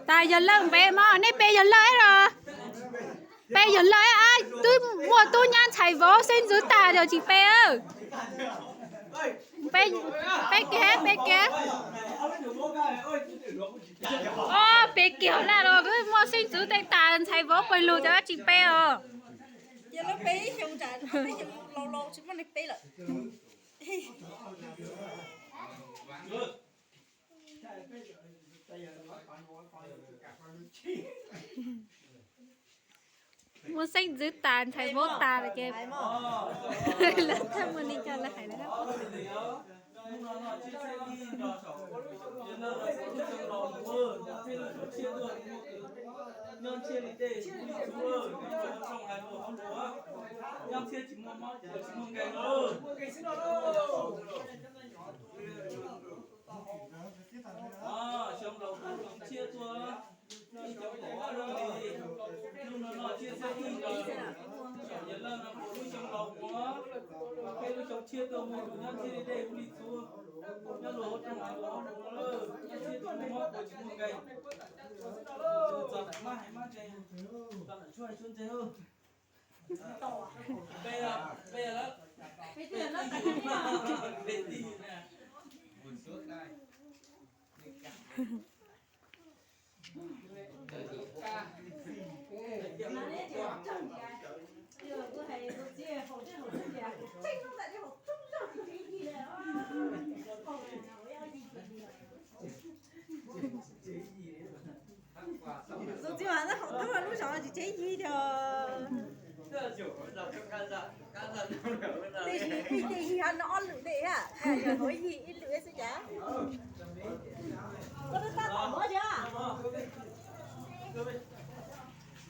Tas yog lawj npe mog, nej pe yog lawj los? Pe yog lawj, twb muaj tub nyab ntxhais vauv xeeb ntxwv tas los tsis pe. Pe kiag, pe kiag. Pe kiag lawm los, twb muaj xeeb ntxwv tas ntxhais vauv pawg lug ces tsis pe os. Ces lawv pe ib xyoo tsam peb xyoo laus laus tsis muaj neeg pe lawm. Muaj xeeb ntxwv tas ntxhais vauv tas lawm ces lawv thiaj muaj neeg coj lawv hais na. Tus txiv mas haum tub lub zos tsis tsev yig tiag. Tej yig, tej yig ho no ob lwm dej, yog hauv yig ib lwm xwb cas. Koj twb tab tom mov thiab.